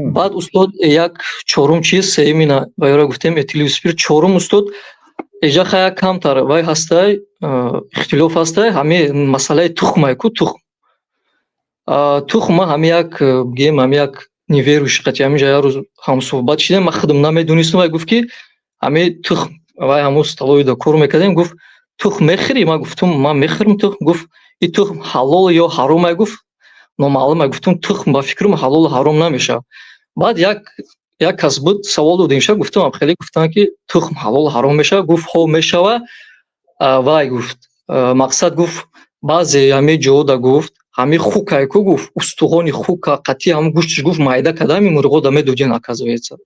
Баъд, устод, як чорум чиз, сеюмина ба ёра гуфтем, этиловый спирт. Чорум, устод, эҷа хая камтар вай ҳастай, ихтилоф ҳастай, ҳами масъалаи тухмай ку, тухм. Тухма ҳами як, бигем, ҳами як неверующий қати ҳаминҷа як рӯз ҳамсӯҳбат шидем, ман худам намедонистам, вай гуфт, ки ҳами тухм, вай ҳамун столовый да кор мекардем, гуфт: «Тухм мехӯрӣ?» Ман гуфтум: «Ман мехӯрам тухм». Гуфт: «И тухм ҳалол ё ҳаромай?» Гуфт: «Номаълумай». Гуфтум: «Тухм, ба фикрам, ҳалолу ҳаром намешавад». Баъд як кас буд, савол додем ша, гуфтам: «Хеле гуфтанд, ки тухм ҳалолу ҳаром мешавад». Гуфт: «Ҳо, мешавад». Вай гуфт, мақсад, гуфт, баъзе ҳами ҷода, гуфт, ҳами хукай ку, гуфт, устухони хука қатъи ҳамн гӯшташ, гуфт, майда карда, ҳами мурғода медодиян, оказывается.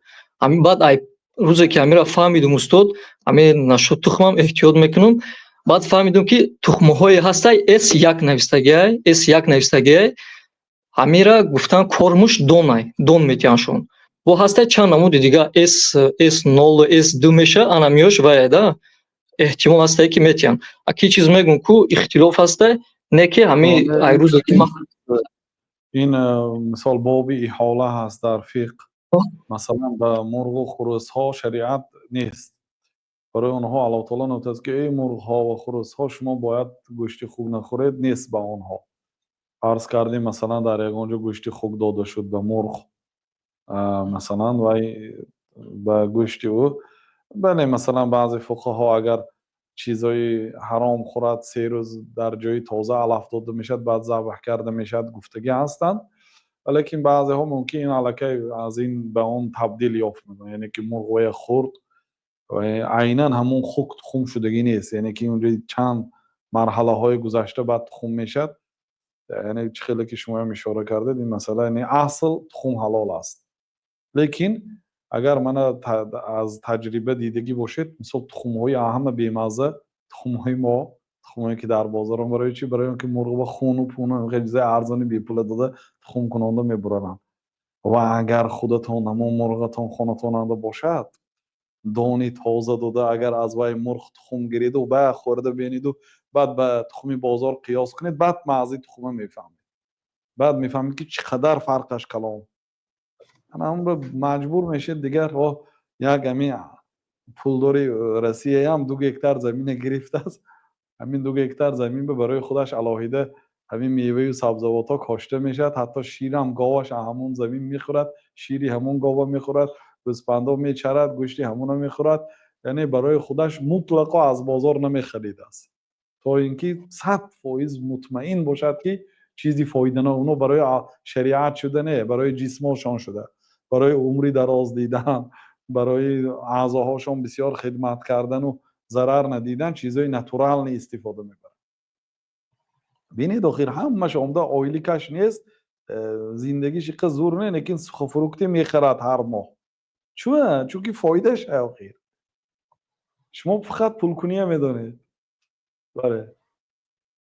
Ҳами баъд ай рӯзе ки ҳамира фаҳмидум, устод, ҳами нашуд тухмам эҳтиёт мекунам. Баъд фаҳмидум, ки тухмҳое ҳастай, С1 навистагиай, С1 навистагиай, ҳамира гуфтан кормуш донай, дон метиҳандшон. Бо ҳастай чанд намуди дига, С, С0, С2 меша, ана миёш вай да эҳтимол ҳастай, ки метиҳанд. А ки чиз мегӯм ку, ихтилоф ҳастай, не ки ҳами ай рӯзе ки ман Ин мисол боби иҳола ҳаст дар фиқҳ. Масалан, ба мурғу хурӯсҳо шариат нест. Барои онҳо Аллоҳ таоло нуктааст, ки эй мурғҳо ва хурӯсҳо, шумо бояд гӯшти хук нахӯред, нест ба онҳо. Фарз кардем, масалан, дар ягон ҷо гӯшти хук дода шуд ба мурғ, масалан, вай ба гӯшти ӯ, бале, масалан, баъзе фуқаҳо, агар чизҳои ҳаром хӯрад, 3 рӯз дар ҷои тоза алаф дода мешавад, баъд забҳ карда мешавад, гуфтагӣ ҳастанд. Валекин баъзеҳо мумкин ин аллакай аз ин ба он табдил ёфт, яъне ки мурғ вая хӯрд, айнан ҳамон хук тухм шудагӣ нест, яъне ки унҷо чанд марҳалаҳои гузашта, баъд тухм мешавад. Яъне чӣ хеле ки шумоям ишора кардед, ин масъала, яъне асл тухм ҳалол аст, лекин агар мана аз таҷриба дидагӣ бошед, мисол, тухмҳои ҳама бемазза тухмҳои мо, тухмҳое ки дар бозорон. Барои чӣ? Барои он ки мурғ хуну пуну хеле чизои арзони бепула дода, тухм кунонда мебураранд. Ва агар худатон ҳамон мурғатон хонатонанда бошад, дони тоза дода, агар аз вай мурғ тухм гириду ба хӯрда бениду, баъд ба тухми бозор қиёс кунед, баъд маззаи тухма мефаҳмед, баъд мефаҳмед, ки чӣ қадар фарқаш калон. Маҷбур мешед дигар. Як ҳамин пулдори Россияам 2 гектар замина гирифтааст. Ҳамин 2 гектар замин барои худаш алоҳида ҳамин меваю сабзавотҳо кошта мешавад, ҳатто ширам говаш ҳамон замин мехӯрад, шири ҳамон гова мехӯрад, гӯспандо мечарад, гӯшти ҳамона мехӯрад. Яъне барои худаш мутлақо аз бозор намехаридааст, то ин ки 100% мутмаин бошад, ки чизи фоиданок. Оно барои шариат шуда не, барои ҷисмошон шуда, барои умри дароз дидан, барои аъзоҳошон бисёр хидмат кардану зарар надидан, чизҳои натуральный истифода мебарад. Бинед, охир ҳамаш омда, ойликаш нест, зиндагиш иқа зур не, лекин сухофрукты мехарад ҳар моҳ. Чуа? Чунки фоидааш, охир шумо фақат пулкуния медонед. Бале.